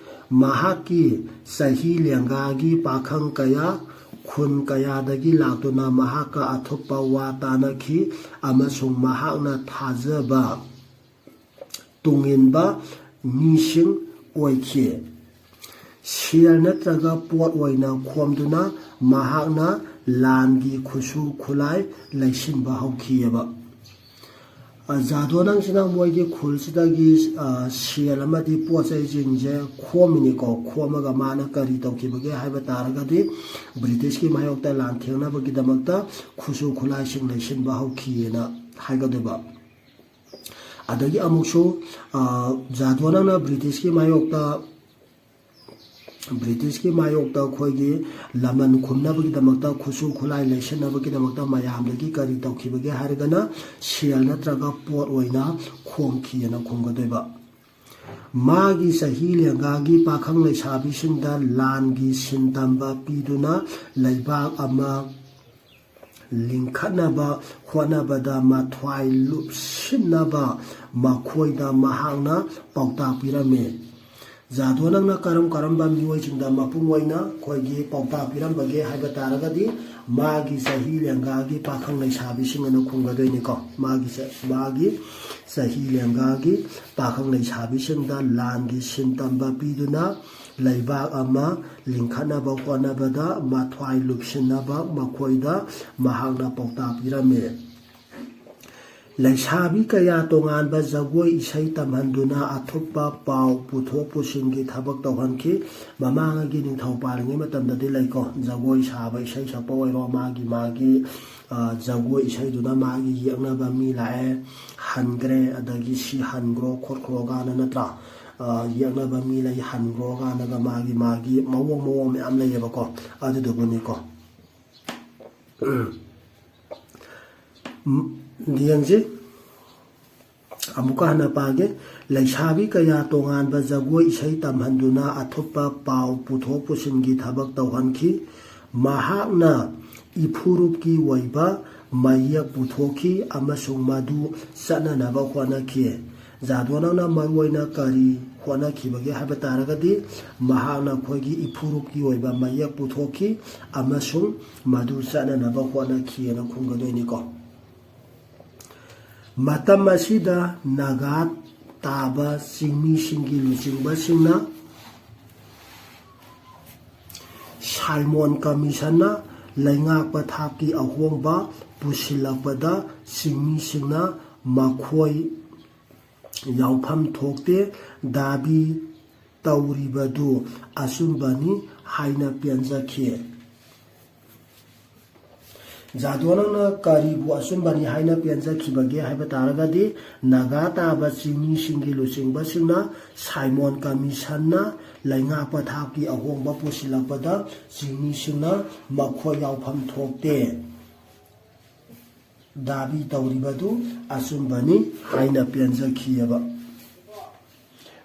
ꯃꯍꯥꯛꯀꯤ ꯆꯍꯤ ꯂꯦꯡꯒꯥꯒꯤ ꯄꯥꯈꯪ ꯀꯌꯥ ꯈꯨꯟ ꯀꯌꯥꯗꯒꯤ ꯂꯥꯛꯇꯨꯅ ꯃꯍꯥꯛꯀ ꯑꯊꯨꯞꯄ ꯋꯥ ꯇꯥꯅꯈꯤ ꯑꯃꯁꯨꯡ ꯃꯍꯥꯛꯅ ꯊꯥꯖꯕ ꯇꯨꯡꯏꯟꯕ ꯃꯤꯁꯤꯡ ꯑꯣꯏꯈꯤ꯫ ꯁꯦꯜ ꯅꯠꯇ꯭ꯔꯒ ꯄꯣꯠ ꯑꯣꯏꯅ ꯈꯣꯝꯗꯨꯅ ꯃꯍꯥꯛꯅ ꯂꯥꯟꯒꯤ ꯈꯨꯠꯁꯨ ꯈꯨꯠꯂꯥꯏ ꯂꯩꯁꯤꯟꯕ ꯍꯧꯈꯤꯑꯕ꯫ ꯑ, ꯖꯥꯗꯣꯅꯪꯁꯤꯅ ꯃꯣꯏꯒꯤ ꯈꯨꯜꯁꯤꯗꯒꯤ, ꯑ, ꯁꯦꯜ ꯑꯃꯗꯤ ꯄꯣꯠ ꯆꯩꯁꯤꯡꯁꯦ ꯈꯣꯝꯃꯤꯅꯤꯀꯣ꯫ ꯈꯣꯝꯃꯒ ꯃꯥꯅ ꯀꯔꯤ ꯇꯧꯈꯤꯕꯒꯦ ꯍꯥꯏꯕ ꯇꯥꯔꯒꯗꯤ, ꯕ꯭ꯔꯤꯇꯤꯁꯀꯤ ꯃꯥꯌꯣꯛꯇ ꯂꯥꯟꯊꯦꯡꯅꯕꯒꯤꯗꯃꯛꯇ ꯈꯨꯠꯁꯨ ꯈꯨꯠꯂꯥꯏꯁꯤꯡ ꯂꯩꯁꯤꯟꯕ ꯍꯧꯈꯤꯑꯅ ꯍꯥꯏꯒꯗꯣꯏꯕ꯫ ꯑꯗꯒꯤ ꯑꯃꯨꯛꯁꯨ, ꯑ, ꯖꯥꯗꯣꯅꯪꯅ ꯕ꯭ꯔꯤꯇꯤꯁꯀꯤ ꯃꯥꯌꯣꯛꯇ, ꯕ꯭ꯔꯤꯇꯤꯁꯀꯤ ꯃꯥꯌꯣꯛꯇ ꯑꯩꯈꯣꯏꯒꯤ ꯂꯃꯟ ꯈꯨꯝꯅꯕꯒꯤꯗꯃꯛꯇ, ꯈꯨꯠꯁꯨ ꯈꯨꯠꯂꯥꯏ ꯂꯩꯁꯤꯟꯅꯕꯒꯤꯗꯃꯛꯇ ꯃꯌꯥꯝꯗꯒꯤ ꯀꯔꯤ ꯇꯧꯈꯤꯕꯒꯦ ꯍꯥꯏꯔꯒꯅ, ꯁꯦꯜ ꯅꯠꯇ꯭ꯔꯒ ꯄꯣꯠ ꯑꯣꯏꯅ ꯈꯣꯝꯈꯤꯑꯅ ꯈꯨꯝꯒꯗꯣꯏꯕ꯫ ꯃꯥꯒꯤ ꯆꯍꯤ ꯂꯦꯡꯒꯥꯒꯤ ꯄꯥꯈꯪ ꯂꯩꯁꯥꯕꯤꯁꯤꯡꯗ ꯂꯥꯟꯒꯤ ꯁꯤꯟ ꯇꯝꯕ ꯄꯤꯗꯨꯅ ꯂꯩꯕꯥꯛ ꯑꯃ ꯂꯤꯡꯈꯠꯅꯕ ꯍꯣꯠꯅꯕꯗ ꯃꯊ꯭ꯋꯥꯏ ꯂꯨꯞꯁꯤꯟꯅꯕ ꯃꯈꯣꯏꯗ ꯃꯍꯥꯛꯅ ꯄꯥꯎꯇꯥꯛ ꯄꯤꯔꯝꯃꯤ꯫ ꯖꯥꯗꯣꯅꯪꯅ ꯀꯔꯝ ꯀꯔꯝꯕ ꯃꯤꯑꯣꯏꯁꯤꯡꯗ ꯃꯄꯨꯡ ꯑꯣꯏꯅ ꯑꯩꯈꯣꯏꯒꯤ ꯄꯥꯎꯇꯥꯛ ꯄꯤꯔꯝꯕꯒꯦ ꯍꯥꯏꯕ ꯇꯥꯔꯒꯗꯤ, ꯃꯥꯒꯤ ꯆꯍꯤ ꯂꯦꯡꯒꯥꯒꯤ ꯄꯥꯈꯪ ꯂꯩꯁꯥꯕꯤꯁꯤꯡ ꯑꯅ ꯈꯨꯝꯒꯗꯣꯏꯅꯤꯀꯣ꯫ ꯃꯥꯒꯤ ꯆ-, ꯃꯥꯒꯤ ꯆꯍꯤ ꯂꯦꯡꯒꯥꯒꯤ ꯄꯥꯈꯪ ꯂꯩꯁꯥꯕꯤꯁꯤꯡꯗ ꯂꯥꯟꯒꯤ ꯁꯤꯟ ꯇꯝꯕ ꯄꯤꯗꯨꯅ ꯂꯩꯕꯥꯛ ꯑꯃ ꯂꯤꯡꯈꯠꯅꯕ ꯍꯣꯠꯅꯕꯗ ꯃꯊ꯭ꯋꯥꯏ ꯂꯨꯞꯁꯤꯟꯅꯕ ꯃꯈꯣꯏꯗ ꯃꯍꯥꯛꯅ ꯄꯥꯎꯇꯥꯛ ꯄꯤꯔꯝꯃꯤ꯫ ꯂꯩꯁꯥꯕꯤ ꯀꯌꯥ ꯇꯣꯉꯥꯟꯕ ꯖꯒꯣꯏ ꯏꯁꯩ ꯇꯝꯍꯟꯗꯨꯅ ꯑꯊꯨꯞꯄ ꯄꯥꯎ ꯄꯨꯊꯣꯛ ꯄꯨꯁꯤꯟꯒꯤ ꯊꯕꯛ ꯇꯧꯍꯟꯈꯤ꯫ ꯃꯃꯥꯡꯉꯩꯒꯤ ꯅꯤꯡꯊꯧ ꯄꯥꯜꯂꯤꯉꯩ ꯃꯇꯝꯗꯗꯤ ꯂꯩꯀꯣ, ꯖꯒꯣꯏ ꯁꯥꯕ, ꯏꯁꯩ ꯁꯛꯄ ꯑꯣꯏꯔꯣ, ꯃꯥꯒꯤ, ꯃꯥꯒꯤ, ꯑ, ꯖꯒꯣꯏ ꯏꯁꯩꯗꯨꯅ ꯃꯥꯒꯤ ꯌꯦꯛꯅꯕ ꯃꯤ ꯂꯥꯛꯑꯦ, ꯍꯟꯈ꯭ꯔꯦ, ꯑꯗꯒꯤ ꯁꯤ ꯍꯟꯈ꯭ꯔꯣ ꯈꯣꯠꯈ꯭ꯔꯣ ꯀꯥꯏꯅ ꯅꯠꯇ꯭ꯔꯥ? ꯑ, ꯌꯦꯛꯅꯕ ꯃꯤ ꯂꯩ, ꯍꯟꯈ꯭ꯔꯣ ꯀꯥꯏꯅꯒ ꯃꯥꯒꯤ, ꯃꯥꯒꯤ ꯃꯑꯣꯡ, ꯃꯑꯣꯡ ꯃꯌꯥꯝ ꯂꯩꯌꯦꯕꯀꯣ꯫ ꯑꯗꯨꯗꯨꯕꯨꯅꯤꯀꯣ꯫ ꯎꯝ꯫ ꯎꯝ, ꯌꯦꯡꯁꯤ꯫ ꯑꯃꯨꯛꯀ ꯍꯟꯅ ꯄꯥꯒꯦ꯫ ꯂꯩꯁꯥꯕꯤ ꯀꯌꯥ ꯇꯣꯉꯥꯟꯕ ꯖꯒꯣꯏ ꯏꯁꯩ ꯇꯝꯍꯟꯗꯨꯅ ꯑꯊꯨꯞꯄ ꯄꯥꯎ ꯄꯨꯊꯣꯛ ꯄꯨꯁꯤꯟꯒꯤ ꯊꯕꯛ ꯇꯧꯍꯟꯈꯤ꯫ ꯃꯍꯥꯛꯅ ꯏꯐꯨꯔꯨꯞꯀꯤ ꯑꯣꯏꯕ ꯃꯌꯦꯛ ꯄꯨꯊꯣꯛꯈꯤ ꯑꯃꯁꯨꯡ ꯃꯗꯨ ꯆꯠꯅꯅꯕ ꯍꯣꯠꯅꯈꯤ꯫ ꯖꯥꯗꯣꯅꯪꯅ ꯃꯔꯨꯑꯣꯏꯅ ꯀꯔꯤ ꯍꯣꯠꯅꯈꯤꯕꯒꯦ ꯍꯥꯏꯕ ꯇꯥꯔꯒꯗꯤ, ꯃꯍꯥꯛꯅ ꯑꯩꯈꯣꯏꯒꯤ ꯏꯐꯨꯔꯨꯞꯀꯤ ꯑꯣꯏꯕ ꯃꯌꯦꯛ ꯄꯨꯊꯣꯛꯈꯤ ꯑꯃꯁꯨꯡ ꯃꯗꯨ ꯆꯠꯅꯅꯕ ꯍꯣꯠꯅꯈꯤꯑꯅ ꯈꯨꯝꯒꯗꯣꯏꯅꯤꯀꯣ꯫ ꯃꯇꯝ ꯑꯁꯤꯗ ꯅꯥꯒꯥ ꯇꯥꯕ ꯆꯤꯡꯃꯤꯁꯤꯡꯒꯤ ꯂꯨꯆꯤꯡꯕꯁꯤꯡꯅ ꯁꯥꯏꯃꯣꯟ ꯀꯃꯤꯁꯟꯅ ꯂꯩꯉꯥꯛ ꯄꯊꯥꯞꯀꯤ ꯑꯍꯣꯡꯕ ꯄꯨꯁꯤꯜꯂꯛꯄꯗ ꯆꯤꯡꯃꯤꯁꯤꯡꯅ ꯃꯈꯣꯏ ꯌꯥꯎꯐꯝ ꯊꯣꯛꯇꯦ ꯗꯥꯕꯤ ꯇꯧꯔꯤꯕꯗꯨ ꯑꯆꯨꯝꯕꯅꯤ ꯍꯥꯏꯅ ꯄꯦꯟꯖꯈꯤ꯫ ꯖꯥꯗꯣꯅꯪꯅ ꯀꯔꯤꯕꯨ ꯑꯆꯨꯝꯕꯅꯤ ꯍꯥꯏꯅ ꯄꯦꯟꯖꯈꯤꯕꯒꯦ ꯍꯥꯏꯕ ꯇꯥꯔꯒꯗꯤ, ꯅꯥꯒꯥ ꯇꯥꯕ ꯆꯤꯡꯃꯤꯁꯤꯡꯒꯤ ꯂꯨꯆꯤꯡꯕꯁꯤꯡꯅ ꯁꯥꯏꯃꯣꯟ ꯀꯃꯤꯁꯟꯅ ꯂꯩꯉꯥꯛ ꯄꯊꯥꯞꯀꯤ ꯑꯍꯣꯡꯕ ꯄꯨꯁꯤꯜꯂꯛꯄꯗ ꯆꯤꯡꯃꯤꯁꯤꯡꯅ ꯃꯈꯣꯏ ꯌꯥꯎꯐꯝ ꯊꯣꯛꯇꯦ ꯗꯥꯕꯤ ꯇꯧꯔꯤꯕꯗꯨ ꯑꯆꯨꯝꯕꯅꯤ ꯍꯥꯏꯅ ꯄꯦꯟꯖꯈꯤꯑꯕ꯫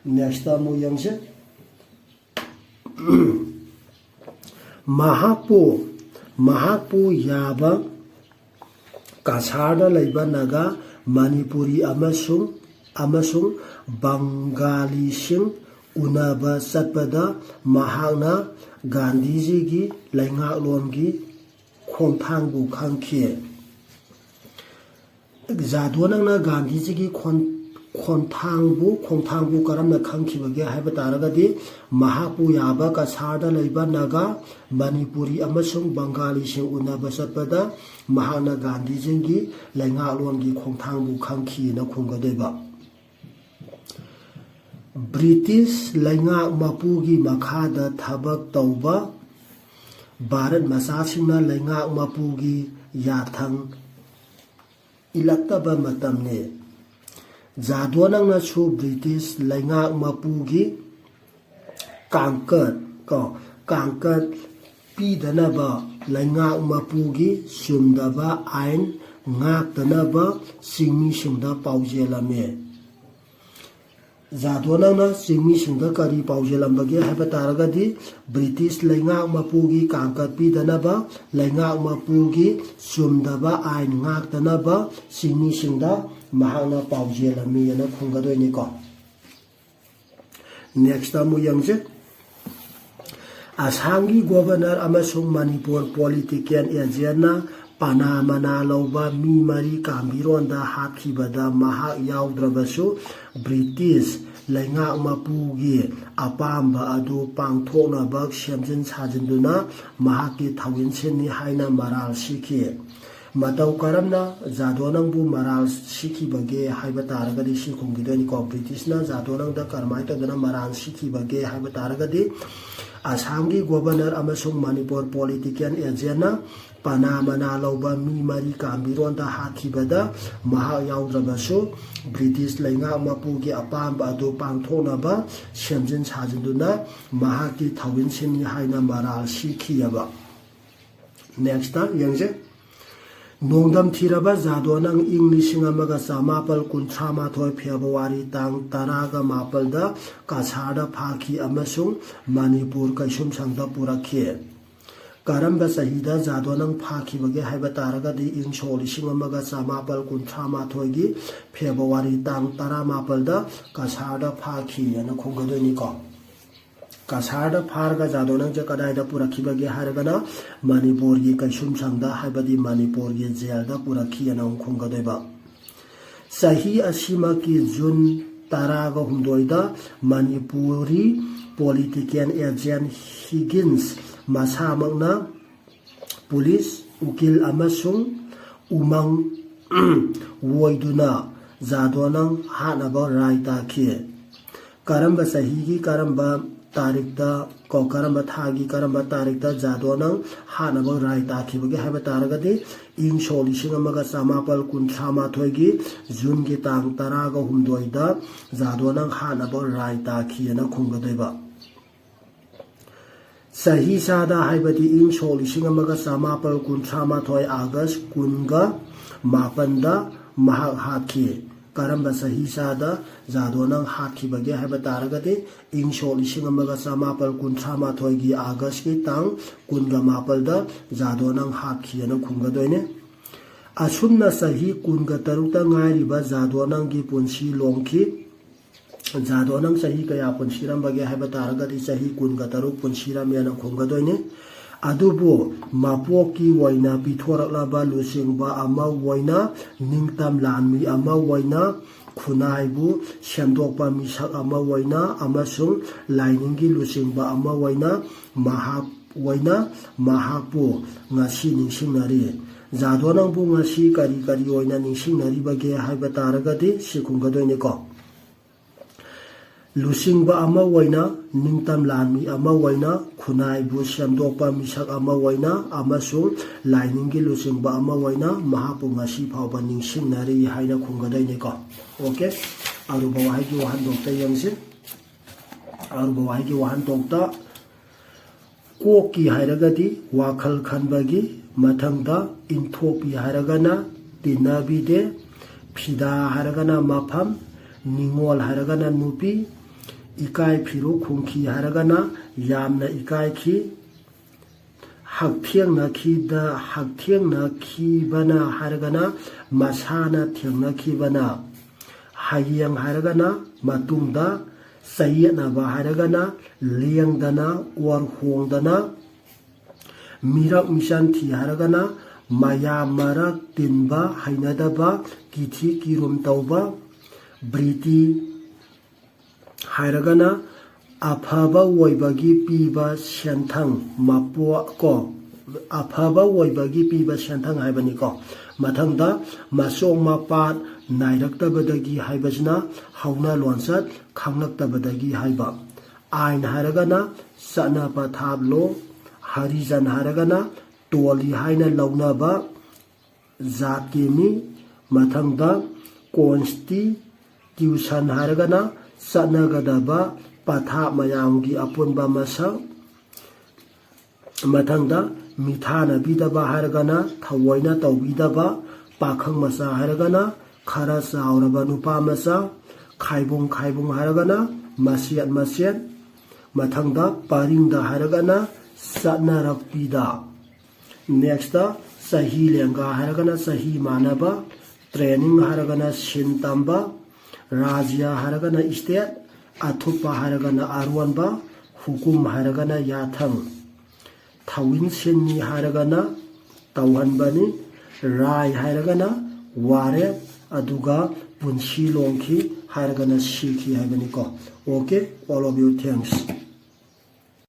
Next ꯑꯃꯨꯛ ꯌꯦꯡꯁꯤ꯫ ꯃꯍꯥꯛꯄꯨ ꯃꯍꯥꯛꯄꯨ ꯌꯥꯕ ꯀꯁꯥꯔꯗ ꯂꯩꯕ ꯅꯥꯒꯥ, ꯃꯅꯤꯄꯨꯔꯤ ꯑꯃꯁꯨꯡ ꯑꯃꯁꯨꯡ ꯕꯪꯒꯥꯂꯤꯁꯤꯡ ꯎꯅꯕ ꯆꯠꯄꯗ ꯃꯍꯥꯛꯅ ꯒꯥꯟꯙꯤꯖꯤꯒꯤ ꯂꯩꯉꯥꯛꯂꯣꯟꯒꯤ ꯈꯣꯡꯊꯥꯡꯕꯨ ꯈꯪꯈꯤ꯫ ꯖꯥꯗꯣꯅꯪꯅ ꯒꯥꯟꯙꯤꯖꯤꯒꯤ ꯈꯣꯟ-, ꯈꯣꯟꯊꯥꯡꯕꯨ, ꯈꯣꯡꯊꯥꯡꯕꯨ ꯀꯔꯝꯅ ꯈꯪꯈꯤꯕꯒꯦ ꯍꯥꯏꯕ ꯇꯥꯔꯒꯗꯤ, ꯃꯍꯥꯛꯄꯨ ꯌꯥꯕ ꯀꯁꯥꯔꯗ ꯂꯩꯕ ꯅꯥꯒꯥ, ꯃꯅꯤꯄꯨꯔꯤ ꯑꯃꯁꯨꯡ ꯕꯪꯒꯥꯂꯤꯁꯤꯡ ꯎꯅꯕ ꯆꯠꯄꯗ ꯃꯍꯥꯛꯅ ꯒꯥꯟꯙꯤꯖꯤꯒꯤ ꯂꯩꯉꯥꯛꯂꯣꯟꯒꯤ ꯈꯣꯡꯊꯥꯡꯕꯨ ꯈꯪꯈꯤꯅ ꯈꯨꯝꯒꯗꯣꯏꯕ꯫ ꯕ꯭ꯔꯤꯇꯤꯁ ꯂꯩꯉꯥꯛ ꯃꯄꯨꯒꯤ ꯃꯈꯥꯗ ꯊꯕꯛ ꯇꯧꯕ ꯚꯥꯔꯠ ꯃꯆꯥꯁꯤꯡꯅ ꯂꯩꯉꯥꯛ ꯃꯄꯨꯒꯤ ꯌꯥꯊꯪ ꯏꯜꯂꯛꯇꯕ ꯃꯇꯝꯅꯤ꯫ ꯖꯥꯗꯣꯅꯪꯅꯁꯨ ꯕ꯭ꯔꯤꯇꯤꯁ ꯂꯩꯉꯥꯛ ꯃꯄꯨꯒꯤ ꯀꯥꯡꯀꯠ, ꯀꯣ, ꯀꯥꯡꯀꯠ ꯄꯤꯗꯅꯕ ꯂꯩꯉꯥꯛ ꯃꯄꯨꯒꯤ ꯆꯨꯝꯗꯕ ꯑꯥꯏꯟ ꯉꯥꯛꯇꯅꯕ ꯆꯤꯡꯃꯤꯁꯤꯡꯗ ꯄꯥꯎꯖꯦꯜꯂꯝꯃꯤ꯫ ꯖꯥꯗꯣꯅꯪꯅ ꯆꯤꯡꯃꯤꯁꯤꯡꯗ ꯀꯔꯤ ꯄꯥꯎꯖꯦꯜꯂꯝꯕꯒꯦ ꯍꯥꯏꯕ ꯇꯥꯔꯒꯗꯤ, ꯕ꯭ꯔꯤꯇꯤꯁ ꯂꯩꯉꯥꯛ ꯃꯄꯨꯒꯤ ꯀꯥꯡꯀꯠ ꯄꯤꯗꯅꯕ, ꯂꯩꯉꯥꯛ ꯃꯄꯨꯒꯤ ꯆꯨꯝꯗꯕ ꯑꯥꯏꯟ ꯉꯥꯛꯇꯅꯕ ꯆꯤꯡꯃꯤꯁꯤꯡꯗ ꯃꯍꯥꯛꯅ ꯄꯥꯎꯖꯦꯜꯂꯝꯃꯤ ꯍꯥꯏꯅ ꯈꯨꯝꯒꯗꯣꯏꯅꯤꯀꯣ꯫ Next ꯑꯃꯨꯛ ꯌꯦꯡꯁꯦ꯫ ꯑꯁꯥꯝꯒꯤ ꯒꯣꯚꯔꯅꯔ ꯑꯃꯁꯨꯡ ꯃꯅꯤꯄꯨꯔ ꯄꯣꯂꯤꯇꯤꯀꯦꯜ ꯑꯦꯖꯦꯟꯅ ꯄꯅꯥ ꯃꯅꯥ ꯂꯧꯕ ꯃꯤ ꯃꯔꯤ ꯀꯥꯝꯕꯤꯔꯣꯟꯗ ꯍꯥꯠꯈꯤꯕꯗ ꯃꯍꯥꯛ ꯌꯥꯎꯗ꯭ꯔꯕꯁꯨ, ꯕ꯭ꯔꯤꯇꯤꯁ ꯂꯩꯉꯥꯛ ꯃꯄꯨꯒꯤ ꯑꯄꯥꯝꯕ ꯑꯗꯨ ꯄꯥꯡꯊꯣꯛꯅꯕ ꯁꯦꯝꯖꯤꯟ ꯁꯥꯖꯤꯟꯗꯨꯅ ꯃꯍꯥꯛꯀꯤ ꯊꯧꯏꯟꯁꯤꯟꯅꯤ ꯍꯥꯏꯅ ꯃꯔꯥꯜ ꯁꯤꯈꯤ꯫ ꯃꯇꯧ ꯀꯔꯝꯅ ꯖꯥꯗꯣꯅꯪꯕꯨ ꯃꯔꯥꯜ ꯁꯤꯈꯤꯕꯒꯦ ꯍꯥꯏꯕ ꯇꯥꯔꯒꯗꯤ ꯁꯤ ꯈꯨꯝꯈꯤꯗꯣꯏꯅꯤꯀꯣ꯫ ꯕ꯭ꯔꯤꯇꯤꯁꯅ ꯖꯥꯗꯣꯅꯪꯗ ꯀꯔꯝꯍꯥꯏꯅ ꯇꯧꯗꯅ ꯃꯔꯥꯜ ꯁꯤꯈꯤꯕꯒꯦ ꯍꯥꯏꯕ ꯇꯥꯔꯒꯗꯤ, ꯑꯁꯥꯝꯒꯤ ꯒꯣꯚꯔꯅꯔ ꯑꯃꯁꯨꯡ ꯃꯅꯤꯄꯨꯔ ꯄꯣꯂꯤꯇꯤꯀꯦꯜ ꯑꯦꯖꯦꯟꯅ ꯄꯅꯥ ꯃꯅꯥ ꯂꯧꯕ ꯃꯤ ꯃꯔꯤ ꯀꯥꯝꯕꯤꯔꯣꯟꯗ ꯍꯥꯠꯈꯤꯕꯗ ꯃꯍꯥꯛ ꯌꯥꯎꯗ꯭ꯔꯕꯁꯨ, ꯕ꯭ꯔꯤꯇꯤꯁ ꯂꯩꯉꯥꯛ ꯃꯄꯨꯒꯤ ꯑꯄꯥꯝꯕ ꯑꯗꯨ ꯄꯥꯡꯊꯣꯛꯅꯕ ꯁꯦꯝꯖꯤꯟ ꯁꯥꯖꯤꯟꯗꯨꯅ ꯃꯍꯥꯛꯀꯤ ꯊꯧꯏꯟꯁꯤꯟꯅꯤ ꯍꯥꯏꯅ ꯃꯔꯥꯜ ꯁꯤꯈꯤꯑꯕ꯫ Next ꯌꯦꯡꯁꯦ꯫ ꯅꯣꯡꯗꯝ ꯊꯤꯔꯕ ꯖꯥꯗꯣꯅꯪ ꯏꯪ ꯂꯤꯁꯤꯡ ꯑꯃꯒ ꯆꯃꯥꯄꯜ ꯀꯨꯟꯊ꯭ꯔꯥ ꯃꯥꯊꯣꯏ ꯐꯦꯕ꯭ꯔꯨꯋꯥꯔꯤ ꯇꯥꯡ ꯇꯔꯥꯒ ꯃꯥꯄꯜꯗ ꯀꯁꯥꯔꯗ ꯐꯥꯈꯤ ꯑꯃꯁꯨꯡ ꯃꯅꯤꯄꯨꯔ ꯀꯩꯁꯨꯝꯁꯪꯗ ꯄꯨꯔꯛꯈꯤ꯫ ꯀꯔꯝꯕ ꯆꯍꯤꯗ ꯖꯥꯗꯣꯅꯪ ꯐꯥꯈꯤꯕꯒꯦ ꯍꯥꯏꯕ ꯇꯥꯔꯒꯗꯤ, ꯏꯪ ꯁꯣꯛ ꯂꯤꯁꯤꯡ ꯑꯃꯒ ꯆꯃꯥꯄꯜ ꯀꯨꯟꯊ꯭ꯔꯥ ꯃꯥꯊꯣꯏꯒꯤ ꯐꯦꯕ꯭ꯔꯨꯋꯥꯔꯤ ꯇꯥꯡ ꯇꯔꯥ ꯃꯥꯄꯜꯗ ꯀꯁꯥꯔꯗ ꯐꯥꯈꯤ ꯍꯥꯏꯅ ꯈꯨꯝꯒꯗꯣꯏꯅꯤꯀꯣ꯫ ꯀꯁꯥꯔꯗ ꯐꯥꯔꯒ ꯖꯥꯗꯣꯅꯪꯁꯦ ꯀꯗꯥꯏꯗ ꯄꯨꯔꯛꯈꯤꯕꯒꯦ ꯍꯥꯏꯔꯒꯅ, ꯃꯅꯤꯄꯨꯔꯒꯤ ꯀꯩꯁꯨꯝꯁꯪꯗ, ꯍꯥꯏꯕꯗꯤ ꯃꯅꯤꯄꯨꯔꯒꯤ ꯖꯦꯜꯗ ꯄꯨꯔꯛꯈꯤꯑꯅ ꯑꯃꯨꯛ ꯈꯨꯝꯒꯗꯣꯏꯕ꯫ ꯆꯍꯤ ꯑꯁꯤꯃꯛꯀꯤ ꯖꯨꯟ ꯇꯔꯥꯒ ꯍꯨꯝꯗꯣꯏꯗ ꯃꯅꯤꯄꯨꯔꯤ ꯄꯣꯂꯤꯇꯤꯀꯦꯜ ꯑꯦꯖꯦꯟ ꯍꯤꯒꯤꯟꯁ ꯃꯁꯥꯃꯛꯅ ꯄꯨꯂꯤꯁ, ꯎꯀꯤꯜ ꯑꯃꯁꯨꯡ ꯎꯃꯪ ꯑꯣꯏꯗꯨꯅ ꯖꯥꯗꯣꯅꯪ ꯍꯥꯠꯅꯕ ꯔꯥꯏ ꯇꯥꯈꯤ꯫ ꯀꯔꯝꯕ ꯆꯍꯤꯒꯤ ꯀꯔꯝꯕ ꯇꯥꯔꯤꯛꯇ, ꯀꯣ, ꯀꯔꯝꯕ ꯊꯥꯒꯤ ꯀꯔꯝꯕ ꯇꯥꯔꯤꯛꯇ ꯖꯥꯗꯣꯅꯪ ꯍꯥꯠꯅꯕ ꯔꯥꯏ ꯇꯥꯈꯤꯕꯒꯦ ꯍꯥꯏꯕ ꯇꯥꯔꯒꯗꯤ, ꯏꯪ ꯁꯣꯛ ꯂꯤꯁꯤꯡ ꯑꯃꯒ ꯆꯃꯥꯄꯜ ꯀꯨꯟꯊ꯭ꯔꯥ ꯃꯥꯊꯣꯏꯒꯤ ꯖꯨꯟꯒꯤ ꯇꯥꯡ ꯇꯔꯥꯒ ꯍꯨꯝꯗꯣꯏꯗ ꯖꯥꯗꯣꯅꯪ ꯍꯥꯠꯅꯕ ꯔꯥꯏ ꯇꯥꯈꯤꯑꯅ ꯈꯨꯝꯒꯗꯣꯏꯕ꯫ ꯆꯍꯤ ꯆꯥꯗ, ꯍꯥꯏꯕꯗꯤ ꯏꯪ ꯁꯣꯛ ꯂꯤꯁꯤꯡ ꯑꯃꯒ ꯆꯃꯥꯄꯜ ꯀꯨꯟꯊ꯭ꯔꯥ ꯃꯥꯊꯣꯏ ꯑꯥꯒꯁ ꯀꯨꯟꯒ ꯃꯥꯄꯟꯗ ꯃꯍꯥꯛ ꯍꯥꯠꯈꯤ꯫ ꯀꯔꯝꯕ ꯆꯍꯤ ꯆꯥꯗ ꯖꯥꯗꯣꯅꯪ ꯍꯥꯠꯈꯤꯕꯒꯦ ꯍꯥꯏꯕ ꯇꯥꯔꯒꯗꯤ, ꯏꯪ ꯁꯣꯛ ꯂꯤꯁꯤꯡ ꯑꯃꯒ ꯆꯃꯥꯄꯜ ꯀꯨꯟꯊ꯭ꯔꯥ ꯃꯥꯊꯣꯏꯒꯤ ꯑꯥꯒꯁꯀꯤ ꯇꯥꯡ ꯀꯨꯟꯒ ꯃꯥꯄꯜꯗ ꯖꯥꯗꯣꯅꯪ ꯍꯥꯠꯈꯤꯑꯅ ꯈꯨꯝꯒꯗꯣꯏꯅꯦ꯫ ꯑꯁꯨꯝꯅ ꯆꯍꯤ ꯀꯨꯟꯒ ꯇꯔꯨꯛꯇ ꯉꯥꯏꯔꯤꯕ ꯖꯥꯗꯣꯅꯪꯒꯤ ꯄꯨꯟꯁꯤ ꯂꯣꯝꯈꯤ꯫ ꯖꯥꯗꯣꯅꯪ ꯆꯍꯤ ꯀꯌꯥ ꯄꯨꯟꯁꯤꯔꯝꯕꯒꯦ ꯍꯥꯏꯕ ꯇꯥꯔꯒꯗꯤ, ꯆꯍꯤ ꯀꯨꯟꯒ ꯇꯔꯨꯛ ꯄꯨꯟꯁꯤꯔꯝꯃꯦꯅ ꯈꯨꯝꯒꯗꯣꯏꯅꯤ꯫ ꯑꯗꯨꯕꯨ ꯃꯄꯣꯛꯀꯤ ꯑꯣꯏꯅ ꯄꯤꯊꯣꯔꯛꯂꯕ ꯂꯨꯆꯤꯡꯕ ꯑꯃ ꯑꯣꯏꯅ, ꯅꯤꯡꯇꯝ ꯂꯥꯟꯃꯤ ꯑꯃ ꯑꯣꯏꯅ, ꯈꯨꯟꯅꯥꯏꯕꯨ ꯁꯦꯝꯗꯣꯛꯄ ꯃꯤꯁꯛ ꯑꯃ ꯑꯣꯏꯅ ꯑꯃꯁꯨꯡ ꯂꯥꯏꯅꯤꯡꯒꯤ ꯂꯨꯆꯤꯡꯕ ꯑꯃ ꯑꯣꯏꯅ ꯃꯍꯥꯛ ꯑꯣꯏꯅ ꯃꯍꯥꯛꯄꯨ ꯉꯁꯤ ꯅꯤꯡꯁꯤꯡꯅꯔꯤ꯫ ꯖꯥꯗꯣꯅꯪꯕꯨ ꯉꯁꯤ ꯀꯔꯤ ꯀꯔꯤ ꯑꯣꯏꯅ ꯅꯤꯡꯁꯤꯡꯅꯔꯤꯕꯒꯦ ꯍꯥꯏꯕ ꯇꯥꯔꯒꯗꯤ, ꯁꯤ ꯈꯨꯝꯒꯗꯣꯏꯅꯤꯀꯣ꯫ ꯂꯨꯆꯤꯡꯕ ꯑꯃ ꯑꯣꯏꯅ, ꯅꯤꯡꯇꯝ ꯂꯥꯟꯃꯤ ꯑꯃ ꯑꯣꯏꯅ, ꯈꯨꯟꯅꯥꯏꯕꯨ ꯁꯦꯝꯗꯣꯛꯄ ꯃꯤꯁꯛ ꯑꯃ ꯑꯣꯏꯅ ꯑꯃꯁꯨꯡ ꯂꯥꯏꯅꯤꯡꯒꯤ ꯂꯨꯆꯤꯡꯕ ꯑꯃ ꯑꯣꯏꯅ ꯃꯍꯥꯛꯄꯨ ꯉꯁꯤ ꯐꯥꯎꯕ ꯅꯤꯡꯁꯤꯡꯅꯔꯤ ꯍꯥꯏꯅ ꯈꯨꯝꯒꯗꯣꯏꯅꯤꯀꯣ꯫ ꯑꯣꯀꯦ, ꯑꯔꯨꯕ ꯋꯥꯍꯩꯒꯤ ꯋꯥꯍꯟꯊꯣꯛꯇ ꯌꯦꯡꯁꯤ꯫ ꯑꯔꯨꯕ ꯋꯥꯍꯩꯒꯤ ꯋꯥꯍꯟꯊꯣꯛꯇ, ꯀꯣꯛꯀꯤ ꯍꯥꯏꯔꯒꯗꯤ ꯋꯥꯈꯜ ꯈꯟꯕꯒꯤ, ꯃꯊꯪꯗ ꯏꯟꯊꯣꯛꯄꯤ ꯍꯥꯏꯔꯒꯅ ꯇꯤꯟꯅꯕꯤꯗꯦ, ꯐꯤꯗꯥ ꯍꯥꯏꯔꯒꯅ ꯃꯐꯝ, ꯅꯤꯉꯣꯜ ꯍꯥꯏꯔꯒꯅ ꯅꯨꯄꯤ, ꯏꯀꯥꯏ ꯐꯤꯔꯨꯛ ꯈꯨꯝꯈꯤ ꯍꯥꯏꯔꯒꯅ ꯌꯥꯝꯅ ꯏꯀꯥꯏꯈꯤ, ꯍꯛꯊꯦꯡꯅꯈꯤꯗ ꯍꯛꯊꯦꯡꯅꯈꯤꯕꯅ ꯍꯥꯏꯔꯒꯅ ꯃꯁꯥꯅ ꯊꯦꯡꯅꯈꯤꯕꯅ, ꯍꯌꯦꯡ ꯍꯥꯏꯔꯒꯅ ꯃꯇꯨꯡꯗ, ꯆꯌꯦꯠꯅꯕ ꯍꯥꯏꯔꯒꯅ ꯂꯦꯡꯗꯅ ꯑꯣꯔ ꯍꯣꯡꯗꯅ, ꯃꯤꯔꯛ ꯃꯤꯆꯥꯟ ꯊꯤ ꯍꯥꯏꯔꯒꯅ ꯃꯌꯥꯝ ꯃꯔꯛ ꯇꯤꯟꯕ ꯍꯩꯅꯗꯕ, ꯀꯤꯊꯤ ꯀꯤꯔꯨꯝ ꯇꯧꯕ, ꯕ꯭ꯔꯤꯇꯤ ꯍꯥꯏꯔꯒꯅ ꯑꯐꯕ ꯑꯣꯏꯕꯒꯤ ꯄꯤꯕ ꯁꯦꯟꯊꯪ, ꯃꯄꯣ ꯀꯣ, ꯑꯐꯕ ꯑꯣꯏꯕꯒꯤ ꯄꯤꯕ ꯁꯦꯟꯊꯪ ꯍꯥꯏꯕꯅꯤꯀꯣ꯫ ꯃꯊꯪꯗ, ꯃꯆꯣꯡ ꯃꯄꯥꯠ ꯅꯥꯏꯔꯛꯇꯕꯗꯒꯤ ꯍꯥꯏꯕꯁꯤꯅ ꯍꯧꯅ ꯂꯣꯟꯆꯠ ꯈꯪꯂꯛꯇꯕꯗꯒꯤ ꯍꯥꯏꯕ꯫ ꯑꯥꯏꯟ ꯍꯥꯏꯔꯒꯅ ꯆꯠꯅ ꯄꯊꯥꯞ ꯂꯣ, ꯍꯔꯤꯖꯟ ꯍꯥꯏꯔꯒꯅ ꯇꯣꯂꯤ ꯍꯥꯏꯅ ꯂꯧꯅꯕ ꯖꯥꯠꯀꯤ ꯃꯤ꯫ ꯃꯊꯪꯗ, ꯀꯣꯟꯁꯇꯤꯇ꯭ꯌꯨꯁꯟ ꯍꯥꯏꯔꯒꯅ ꯆꯠꯅꯒꯗꯕ ꯄꯊꯥꯞ ꯃꯌꯥꯝꯒꯤ ꯑꯄꯨꯟꯕ ꯃꯁꯛ꯫ ꯃꯊꯪꯗ, ꯃꯤꯊꯥꯅꯕꯤꯗꯕ ꯍꯥꯏꯔꯒꯅ ꯊꯑꯣꯏꯅ ꯇꯧꯕꯤꯗꯕ, ꯄꯥꯈꯪ ꯃꯆꯥ ꯍꯥꯏꯔꯒꯅ ꯈꯔ ꯆꯥꯎꯔꯕ ꯅꯨꯄꯥ ꯃꯆꯥ꯫ ꯈꯥꯏꯕꯨꯡ ꯈꯥꯏꯕꯨꯡ ꯍꯥꯏꯔꯒꯅ ꯃꯆꯦꯠ ꯃꯆꯦꯠ꯫ ꯃꯊꯪꯗ ꯄꯔꯤꯡꯗ ꯍꯥꯏꯔꯒꯅ ꯆꯠꯅꯔꯛꯄꯤꯗ꯫ Next, ꯆꯍꯤ ꯂꯦꯡꯒꯥ ꯍꯥꯏꯔꯒꯅ ꯆꯍꯤ ꯃꯥꯟꯅꯕ꯫ Training ꯍꯥꯏꯔꯒꯅ ꯁꯤꯟ ꯇꯝꯕ꯫ ꯔꯥꯖ꯭ꯌ ꯍꯥꯏꯔꯒꯅ state꯫ ꯑꯊꯨꯞꯄ ꯍꯥꯏꯔꯒꯅ ꯑꯔꯣꯟꯕ꯫ ꯍꯨꯀꯨꯝ ꯍꯥꯏꯔꯒꯅ ꯌꯥꯊꯪ꯫ ꯊꯧꯏꯟ ꯁꯤꯟꯅꯤ ꯍꯥꯏꯔꯒꯅ ꯇꯧꯍꯟꯕꯅꯤ꯫ ꯔꯥꯏ ꯍꯥꯏꯔꯒꯅ ꯋꯥꯔꯦꯞ꯫ ꯑꯗꯨꯒ ꯄꯨꯟꯁꯤ ꯂꯣꯡꯈꯤ ꯍꯥꯏꯔꯒꯅ ꯁꯤꯈꯤ ꯍꯥꯏꯕꯅꯤꯀꯣ꯫ Okay, all of you, thanks.